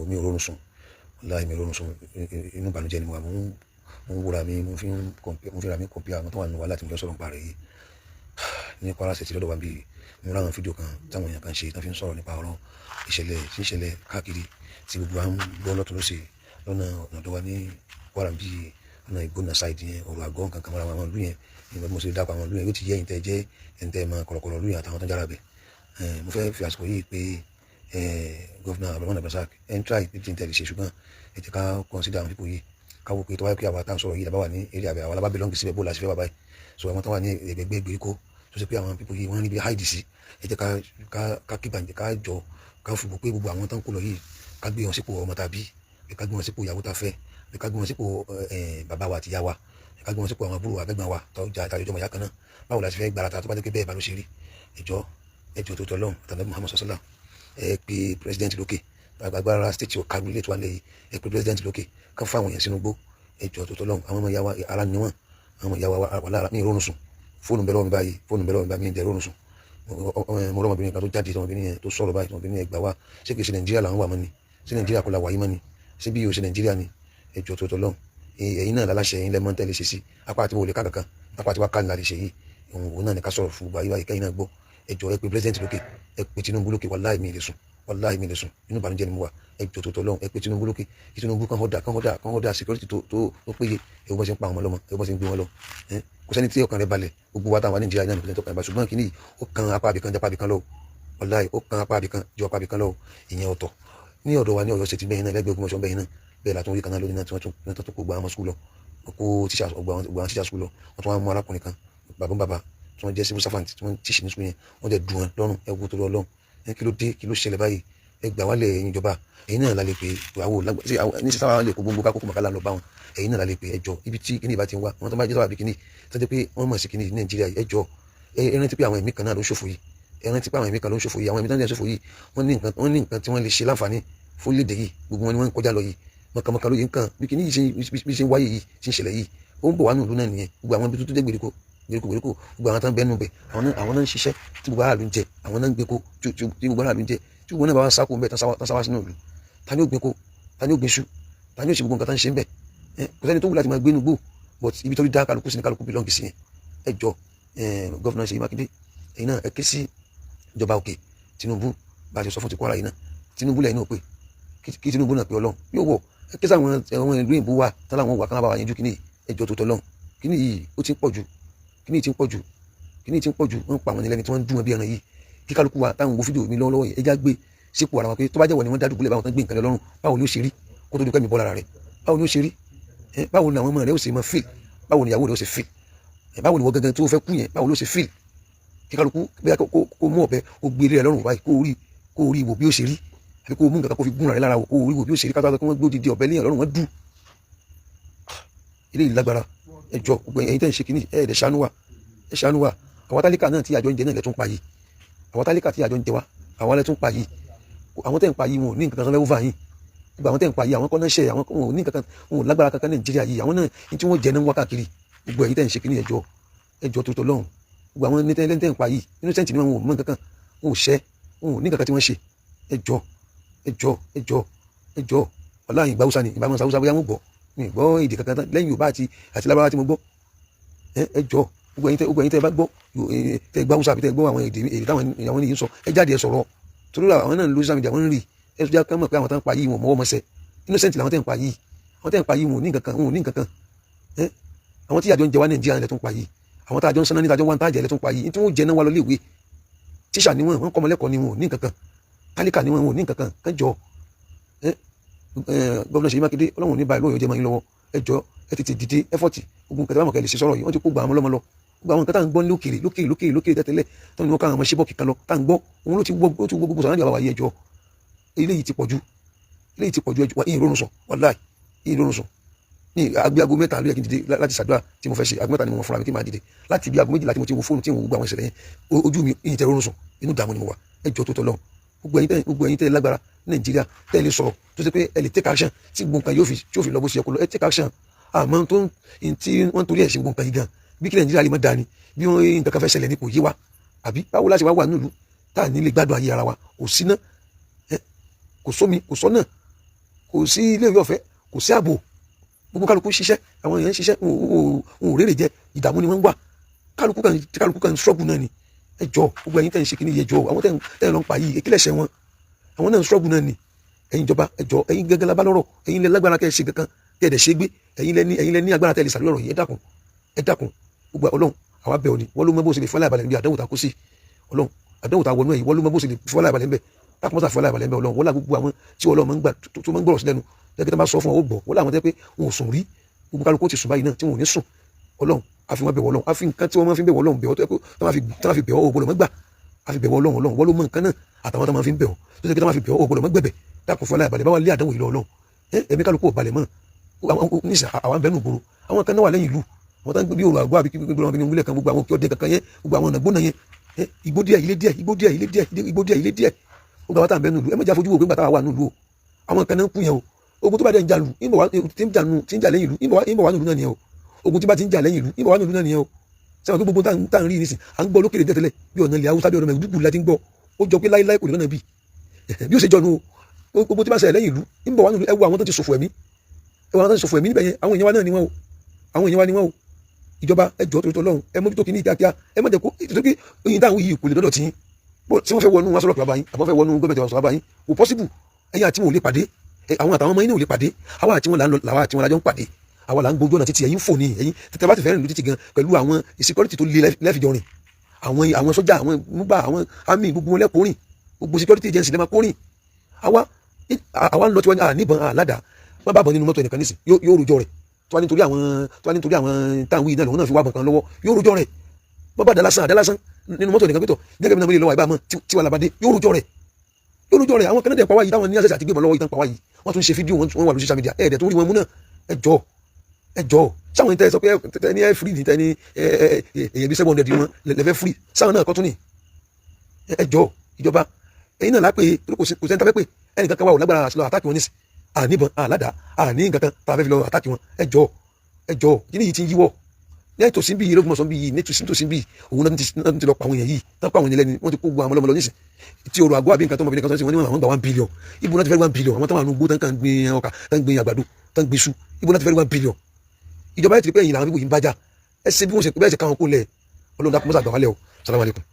Mi ò rọrùn sùn, wàláhì mi ò rọrùn sùn. Inú ìbànújẹ́ ni mo wà. Mo ń wúra mi, mo fi ń compare, mo fi ra mi compare àwọn tó wà nínú wàhálà tí mo fẹ́ sọ̀rọ̀ nípa rẹ̀ yìí. Ní Kwara State lọ́dọ̀ wa bí, mo rí àwọn fídíò kan táwọn èèyàn kan ṣe tán fi ń sọ̀rọ̀ nípa ọ̀rọ̀ ìṣẹ̀lẹ̀ tí ń ṣẹlẹ̀ káàkiri, tí gbogbo wa ń gbọ́ lọ́tùn lósì lọ́nà ọ̀dọ̀ wa ní Kwara bí, ọ̀nà Ìgbónà side yẹn, ọ̀rọ̀ àgọ́ nǹkan kan mọ́ra àwọn ìlú yẹn. Ìgbà tí mo ṣe dápọ̀ àwọn ìlú yẹn, yóò ti yé ẹ̀yin tẹ́ jẹ́ ẹ̀yin tẹ́ mọ kọ̀rọ̀kọ̀rọ̀ ìlú yẹn àtàwọn tó ń jára bẹ̀. Mo fẹ́ fi àsìkò yìí pé Governor Abdulrahman Abdulrasaq, ẹ̀ ń try ní tí n tẹ̀lé ṣe, ṣùgbọ́n ẹ jẹ́ ká consider àwọn people yìí, ká wò pé tó wáyé pé àwa tá à ń sọ̀rọ̀ yìí làbá wà ní area àbẹ̀, àwa làbá belong síbẹ̀, bó la ṣe fẹ́ wà báyìí? So àwọn tó wà ní ẹgbẹ̀gbẹ̀ ìgbèríko tó ṣe pé àwọn people yìí wọ́n níbi hide sí, ẹ jẹ́ ká kíbàǹjẹ́, ká jọ ká fìbò pé gbogbo àwọn tó ń kó lọ yìí, ká gbé wọn sípò ọmọ tàbí ká gbé wọn sípò ìyàwó tá fẹ́, ká gbé wọn sípò bàbá wa àti ìyá wa, ká gbé wọn sípò àwọn àbúrò àbẹ́gbọ̀n wa tó jà tàbí ìjọba ìyá kan náà. Báwo la ṣe fẹ́ gbára ta tó bá jẹ́ pé bẹ́ẹ̀ bá ló ṣe rí? Ẹjọ́, ẹjọ́ tó tọ́lọ́run àtàlẹ́ Muhammad sọ́sọ́lá, ẹ pé president lókè. Agbára state ò kárí ilé tó wà lẹ́yìn. Ẹ pé president lókè, ká fáwọn èèyàn sínú gbó. Ẹjọ́ tó tọ́lọ́run, àwọn ọmọ ìyá wa, ara ni wọ́n. Àwọn ọmọ ìyá wa wà lára ní ìrọ̀rùn sùn. Fóònù bẹ́ẹ̀ lọ́wọ́ mi báyìí, fóònù bẹ́ẹ̀ lọ́wọ́ mi báyìí, mi ń jẹ́ ìrọ̀rùn sùn. Mo rọ́mọbìnrin kan tó jáde, ọmọbìnrin yẹn tó sọ̀rọ̀ báyìí. Ọmọbìnrin yẹn gbà wá, ṣé kìí ṣe Nàìjíríà làwọn wà mọ́ ni? Ṣé Nàìjíríà kò la wà yìí mọ́ ni? Ṣé bí yóò ṣe Nàìjíríà ni? Ẹjọ́ tó tọ́lọ́run, ẹ̀yin náà láláṣẹ, ẹ̀yin lẹ́mọ́ tẹ́lẹ̀ ṣe sí apá àti wọlé kákankan, apá àti wá ká ní láti ṣe yìí. Òun náà ní ká sọ̀rọ̀ fún gbogbo ayé báyìí, kẹ́yìn náà gbọ́. Ẹjọ́, ẹ pé president lókè, ẹ pé Tinubu lókè. Wàláhì mi lè sùn, wàláhì mi lè sùn, inú ìbànújẹ́ ni mo wà. Ẹjọ́ tó tọ́lọ́run, ẹ pé Tinubu lókè, kí Tinubu kán order security tó péye. Ẹ bọ́ ṣe ń pa àwọn ọmọ lọ́mọ, ẹ bọ́ ṣe ń gbé wọn lọ. Kò sẹ́ni tí ọkàn rẹ̀ balẹ̀. Gbogbo wa táwọn wà Nàìjíríà náà, kò sẹ́ni tí ọkàn rẹ̀ balẹ̀, ṣùgbọ́n kìíní ó kan apá àbíkan jápá àbíkan lọ. Wàláhì ó kan apá àbíkan ju apá àbíkan lọ. Ìyẹn ọ̀tọ̀. Ní ọ̀dọ̀ wa ní Ọ̀yọ́ State bẹ́yìn náà, lẹ́gbẹ̀ẹ́ Ògbómọ̀ṣọ́ bẹ́yìn náà, bẹ́ẹ̀ la tún rí kan náà lónìí náà tí wọ́n tún kó gba àwọn school lọ. Wọ́n kó tíṣà, ọgbà àwọn tíṣà school lọ. Wọ́n tún wá mú arákùnrin kan, bàbá bàbá tí wọ́n jẹ́ civil servant tí wọ́n tíṣì ní school yẹn, wọ́n dẹ̀ dùn wọn lọ́rùn. Ẹ wo torí Ọlọ́run, ẹ kí ló dé? Kí ló ṣẹlẹ̀ báyìí? Ẹ gbà wálẹ̀, ẹ̀yin ìjọba. Ẹ̀yin náà la lè pè àwọn ní sísá wa lè kó gbogbo kákókò màkàlà lọ bá wọn. Ẹ̀yin náà la lè pè. Ẹjọ́, ibi tí kíní ìbá ti ń wá, àwọn tó bá jẹ́ sábà bí kíní tó jẹ́ pé wọ́n mọ̀ sí kíní ní Nàìjíríà, ẹjọ́, ẹ rántí pé àwọn ẹ̀mí kan náà ló ń ṣòfò yìí. Ẹ rántí pé àwọn ẹ̀mí kan ló ń ṣòfò yìí. Àwọn ẹ̀mí tó ń ṣòfò yìí, wọ́n ní nǹkan tí wọ́n lè ṣe láǹfààní fún lédè yìí. Gbogbo wọn ni wọ́n ń kọjá lọ yìí, mọ̀kànmọ̀kàn ló yìí nǹkan bí kíní yìí ṣe ń wáyé yìí, ṣe ń ṣẹlẹ̀ yìí, ó ń bọ̀ wá nùlú náà nìyẹn. Gbogbo àwọn ibi tó jẹ́ gbèríko gbèríko gbèríko, gbogbo àwọn tó ń bẹnu bẹ̀, àwọn náà ń ṣiṣẹ́ tí gbogbo aráàlú ń jẹ, àwọn náà ń gbéko tí gbogbo aráàlú ń jẹ. Tí gbogbo náà bá wá sáko ń bẹ̀ tán sáwá sínú ìlú, ta ni ó gbéko? Ta ni ó gbéṣu? Ta ni ó ṣe gbogbo nǹkan tá ń ṣe ń bẹ̀? Kò sẹ́ni tó wù láti máa gbénu gbó, but ibi tó dá kálukú sí ni kálukú belong sí yẹn. Ẹ jọ, Governor Ṣèyí Mákindé, ẹ̀yin náà ẹ ké sí ìjọba òkè, Tinubu. Bá a ṣe sọ fún ti Kwara yìí náà, Tinubu lẹ́yìn náà pé kí Tinubu náà pé Ọlọ́run yóò wọ̀. Ẹ ké sáwọn àwọn ìlú ìbú wa tán láwọn wà kán bá wa yanjú kíní. Ẹjọ́ tó tọ́lọ́run, kíní yìí ó ti ń pọ̀ jù, kíní yìí ti ń pọ̀ jù, kíní yìí ti ń pọ̀ jù. Wọ́n ń pa àwọn ẹlẹ́ni tí wọ́n ń dún wọn bí ẹran yìí. Kí kálukú wa táwọn wo fídíò mi lọ́wọ́lọ́wọ́ yìí, ẹ já gbé sípò ara wa pé tó bá jẹ́ wọ̀ ni wọ́n dá dùbúlẹ̀ báwọn tán gbé nǹkan lọ lọ́rùn, báwo ni ó ṣe rí kó tó di pẹ́ mi bọ́ lára rẹ̀? Báwo ni ó ṣe rí? Báwo ni àwọn ọmọ rẹ̀ ó ṣe máa feel? Báwo ni ìyàwó rẹ̀ ó ṣe feel? Báwo ni wọ́n gangan tó fẹ́ kú yẹn, báwo ló ṣe feel? Kí kálukú bóyá kó mú ọ̀bẹ, kó gbé ilé rẹ̀ lọ́rùn báyìí, kó rí wò bí ó ṣe rí, àbí kó mú nǹkan kó fi gún rẹ̀ lára wò, kó rí wò bí ó ṣe rí, kátó kí wọ́n gbé odidi ọ̀bẹ léyàn lọ́rùn, wọ́n dù. Ilé yìí lágbára. Ẹ jọ, gbogbo ẹ̀yin tẹ́ ń ṣe kínní, ẹ ẹ̀ ṣàánú wa, ẹ ṣàánú wa. Àwọn tálíkà náà tí àjọ ń jẹ náà lẹ tún pa yìí. Àwọn tálíkà tí àjọ ń jẹ wa, àwọn lẹ tún pa yìí. Àwọn tẹ́ ń pa yìí, wọn ò ní nǹkan kan lẹ́wọ́ fà yín. Gbogbo àwọn tẹ́ ń pa yìí, àwọn kọ́ náà ṣe, àwọn wọn ò ní nǹkan kan, wọn ò lágbára kankan Nàìjíríà yìí. Àwọn náà ní tí wọ́n jẹ náà ń wá káàkiri. Gbogbo ẹ̀yin tẹ́ ń ṣe kínní, ẹ jọ, ẹ jọ tó tọ́ lọ́hùn. Gbogbo àwọn ní tẹ́ ń pa yìí, innocent ni wọn, ò mọ nǹkan kan, wọn ò ṣẹ́, wọn ò ní nǹkan kan tí wọ́n ṣe. Ẹ jọ, ẹ jọ, ẹ jọ, ẹ jọ. Wàláhì ìgbà Haúsá ni ìbámu Haúsá, bóyá wọn gbọ́ mi gbọ́ èdè kankan tán lẹ́yìn Yorùbá àti Lárúbáwá tí mo gbọ́. Ẹ jọ, gbogbo ẹ̀yin tẹ́ bá gbọ́, tẹ́ gbọ́ Haúsá àbí tẹ́ gbọ́ àwọn èdè táwọn àwọn ènìyàn sọ, ẹ jáde, ẹ sọ̀rọ̀, torí àwọn náà ń lo social media, wọ́n ń rí. Ẹ tó já kán mọ̀ pé àwọn tán ń pa yìí, wọn mọ́wọ́ mọ́sẹ̀. Innocent làwọn tẹ́ ń pa yìí. Àwọn tẹ́ ń pa yìí, wọn ò ní nǹkan kan, wọn ò ní nǹkan kan. Ẹ àwọn tí àjọ ń jẹ wá Nàìjíríà lẹ tó ń pa yìí, àwọn tá àjọ ń sanná níta, àjọ wá ń tàjẹ́ lẹ tó ń pa yìí, tí wọ́n jẹ náà wá lọ léèwé. Tíṣà ni wọ́n, wọ́n kọ́ ọmọlẹ́kọ̀ọ́ ni, wọn ò ní nǹkan kan. Tálíkà ni wọ́n, wọn ò ní nǹkan kan. Kán jọ ẹ Governor Ṣèyí Mákindé, Ọlọ́run ní báyìí lóyún jẹ́ mọ́ yín lọ́wọ́. Ẹ jọ, ẹ tètè dìde effort. Ogun kẹtẹ bá mọ̀ kẹ́ lè ṣe sọ̀rọ̀ yìí, wọ́n ti kó gba àwọn ọlọ́mọ lọ. Gbogbo àwọn nǹkan tá à ń gbọ́ lókèrè lókèrè lókèrè lókèrè tẹ́tẹ́lẹ̀ tó ní wọ́n ká àwọn ọmọ ṣíbọ̀kì kan lọ tá à ń gbọ́, òun ló ti wọ́, ó ti wọ́ gbogbo sọ̀rọ̀ àbáwá yìí. Ẹ jọ, eléyìí ti pọ̀jù, eléyìí ti pọ̀jù. Ẹ jọ, ìyìn rọrùn sọ, wàláì ìyìn rọrùn sọ. Ní àgbé aago 3 ló yẹ kí n dìde láti ṣàdúrà tí mo fẹ́ ṣe. Aago 3 ni mo fúnra mi tí màá dìde. Láti bí aago 12 tí mo ti wo fóònù tí mo wo gbogbo àwọn ìṣẹ̀lẹ̀ yẹn, ojú mi ìyìn tẹ rọrùn sùn, inú ìdààmú ni mo wà. Ẹ jọ tó tọ́ lọ, gbogbo ẹ̀yin tẹ́ lágbára ní Nàìjíríà, tẹ́ lè sọ̀rọ̀ tó ṣe pé ẹ lè take action tí gbogbo nǹkan yóò fi tí yóò fi lọ bó ṣe yẹ kó lọ, ẹ take action. Àmọ́ tó ń tí wọ́n torí ẹ̀ ṣe gbogbo nǹkan yìí gan, bí kí Nàìjíríà lè má dání, bí wọ́n nǹkan kan fẹ́ ṣẹlẹ̀ ní kò yé wa, àbí báwo láti wá wà nílùú tá à ní lè gbádùn ayé ara wa? Kò síná, kò sómi, kò sọ́nà. Kò sí ilé ìwé ọ̀fẹ́, kò sí ààbò. Gbogbo kálukú ń ṣiṣẹ́, àwọn èèyàn ń ṣiṣẹ́, wọn ò rèrè jẹ, ìdààmú ni wọ́n ń wà. Kálukú kan struggle náà ni. Ẹ jọ, gbogbo ẹ̀yin tẹ́ ń ṣe kíní yẹ jọ, àwọn tẹ́ ń lọ ń pa yìí, ekílẹ̀ ṣẹ wọn, àwọn náà ń struggle náà ni. Ẹ̀yin ìjọba, ẹ jọ, ẹ̀yin gẹ́gẹ́ la bá lọ́rọ̀. Ẹ̀yin lẹ lágbára kẹ́ ẹ ṣe kankan kẹ́ ẹ dẹ̀ ṣe gbé. Ẹ̀yin lẹ ní agbára tẹ́ ẹ lè sàlẹ̀ ọ̀rọ̀ yìí. Ẹ dákun, ẹ dákun. Gbogbo Ọlọ́run, àwa bẹ̀ ọ́ ni. Wọ́n ló mọ bó ṣe lè fọlá ìbalẹ̀ níbi àdánwò ta kó sí. Ọlọ́run, àdánwò ta wọnú ẹ̀yìn, wọ́n ló mọ bó ṣe lè fọlá ìbalẹ̀ níbẹ̀. Dákun, mọ́tà fọlá ìbalẹ̀ níbẹ̀. Ọlọ́run, wọ́n lá gbogbo àwọn tí Ọlọ́run máa ń gbà tó máa ń gbọ́rọ̀ sí lẹ́nu lẹ́gbẹ̀ẹ́ tó bá sọ fún ọ, ó gbọ́. Wọ́n láwọn tẹ́ pé wọn ò sùn rí, gbogbo kálukú ti sùn báyìí náà tí wọn ò ní sùn. Ọlọ́run, àfi wọn bẹ̀ wọ́ Ọlọ́run, àfi nǹkan tí wọ́n máa fi bẹ̀ wọ́ Ọlọ́run bẹ̀ ọ́, tó yẹ kó tí wọ́n fi bẹ̀ ọ́, ò gbọ́dọ̀ mọ́ gbà. Àfi bẹ̀ wọ́ Ọlọ́run. Ọlọ́run, wọ́n ló mọ nǹkan náà àtàwọn tó máa fi ń bẹ̀ ọ́, tó yẹ kí wọ́n máa fi bẹ̀ ọ́, ò gbọ́dọ̀ mọ́ gbẹ̀bẹ̀. Dákun, fọlá ìbalẹ̀ bá wà lé àdánwò yìí lọ. Ọlọ́run, ẹ̀mí kálukú ò balẹ̀ mọ́ nísà. Àwọn bẹ́ẹ̀ nù gbòòrò, àwọn kan náà wà lẹ́yìn ìlú, àwọn tó ń gbé bí òrò àgọ́ àbí gbogbo àwọn ìwúlẹ̀ kan, gbogbo àwọn òkè ọdẹ kankan yẹn, gbogbo àwọn ọ̀nà gbóná yẹn, igbó díẹ̀, ilé díẹ̀, igbó díẹ̀, ilé díẹ̀, igbó díẹ̀, ilé díẹ̀. Gbogbo àwọn tá à ń bẹ nùlù, ẹ má jà fojú wo pé gbàtà wà nùlù o, àwọn kan náà ń kú yẹn o. Ogun tó bá dẹ̀ ń jà lù, tí ń jà nù, tí ń jà lẹ́yìn ìlú, ìbọ̀ wà nùlù náà nìyẹn o. Ogun tí bá ti ń jà lẹ́yìn ìlú, ìbọ̀ wà nùlù náà nìyẹn o. Sẹ́wọ̀n pé gbogbo tá à ń rí nísìn, à ń gbọ́ lókèrè tẹ́tẹ́lẹ̀ bí ọ̀nà ilẹ̀ Haúsá, bí ọ̀nà Mẹ̀dúgùrì la ti ń gbọ́. Ó jọ pé láíláí kò lè lọ́nà bí bí ó ṣe jọ nu o. Gbogbo tí bá ṣẹlẹ̀ lẹ́yìn ìlú, ìbọ̀ wà nùlù. Ẹ wo àwọn tó ti ṣòfò ẹ̀mí, ẹ wo àwọn tó ti ṣòfò ẹ̀mí níbẹ̀ yẹn. Àwọn èèyàn wa náà ni wọ́n o, àwọn èèyàn wa ni wọ́n o. Ìjọba, ẹ jọ̀ọ́, torí Ọlọ́run, ẹ mójútó kìíní kíákíá. Ẹ má jẹ́ kó torí pé oyin táwọn yìí kò lè dọ́dọ̀ tí tí wọ́n fẹ́ wọnú wọn sọ̀rọ̀ bàbá yín, àbọ̀ fẹ́ wọnú gọ́ọ̀mẹ̀ntì wọn sọ̀rọ̀ bàbá yín, kò possible. Ẹ̀yin àti wọn ò lè pàdé. Àwọn àtàwọn ọmọ yín náà ò lè pàdé. Àwa àti wọn là ń lọ, làwa àti wọn lájọ ń pàdé. Àwa là ń gbójú ọ̀nà títì, ẹ̀yin fò ní. Ẹ̀yin tètè bá ti fẹ́ rìn lójú títì gan, pẹ̀lú àwọn security tó le lẹ́fìjọ rìn, àwọn sọ́jà, àwọn múgbà, àwọn army, gbogbo wọn lẹ́kọ̀ọ́ rìn, gbogbo security agency lẹ́ máa kó rìn. Àwa ń lọ tiwọn, níbọn àládàá. Wọ́n bá bọ̀ nínú mọ́tò ẹnìkan nísìn, yóò rojọ́ rẹ̀. Tó wá nítorí àwọn táwọn yìí náà lòun náà fi wá bọ̀ kan lọ́wọ́, yóò rojọ́ rẹ̀. Wọ́n bá dá lásán nínú mọ́tò ẹnìkan pẹ̀tọ̀ gẹ́gẹ́ bí náà lọ́wọ́ àìbá mọ́ tí wà lábàdé, yóò rojọ́ rẹ̀, yóò rojọ́ rẹ̀. Àwọn kan náà dẹ̀ pa wá yìí, táwọn ní access àti gbébọn lọ́wọ́ yìí tán pa wá yìí, wọ́n tún ṣe fídíò, wọ́n wà lórí social media, ẹ̀ẹ́dẹ̀ tó rí wọn mú náà. Ẹ jọ, ẹ jọ, sáwọn tẹ sọ pé tẹ ní ẹ free ní tẹ ní ẹ ẹ èyàn bí 700 wọn lẹfẹ free, sáwọn náà kọ́ tún ní. Ẹ jọ, ìjọba, ẹ̀yin náà lápè, kò sẹ́ni tá fẹ́ pé ẹnìkan kan wà ò lágbára àti lọ attack wọn nísì. Àníbọn, àládàá, àní nǹkan kan tá a fẹ́ fi lọ attack wọn. Ẹ jọ, ẹ jọ, kíní yìí ti ń yíwọ́ ní tòsí bí Ológbòmọ̀ṣọ́ bí yìí, ní tòsí bí òun náà ti lọ pa àwọn èèyàn yìí tán, pa àwọn èèyàn lẹ́ni wọ́n ti kó gbogbo àwọn ọlọ́mọ lọ nísìn. Tí ọrọ̀ àgọ́ àbí nǹkan tó mọ̀ bí nǹkan tó ń sìn, wọ́n ní àwọn gba 1 billion. Ibo náà ti fẹ́ 1 billion? Àwọn tó wà nù gbó tán kàn gbin ọkà, tán gbin àgbàdo, tán gbin iṣu, ibo náà ti fẹ́ 1 billion? Ìjọba yẹn ti rí pé ẹ̀yìn làwọn bíbò yìí ń bájà. Ẹ ṣe bí wọ́n ṣe bẹ́ẹ̀ ṣe káwọn kó lẹ̀. Ọlọ́run dákun, mọ́sàgbà wálẹ̀ o. Salamu alaykum.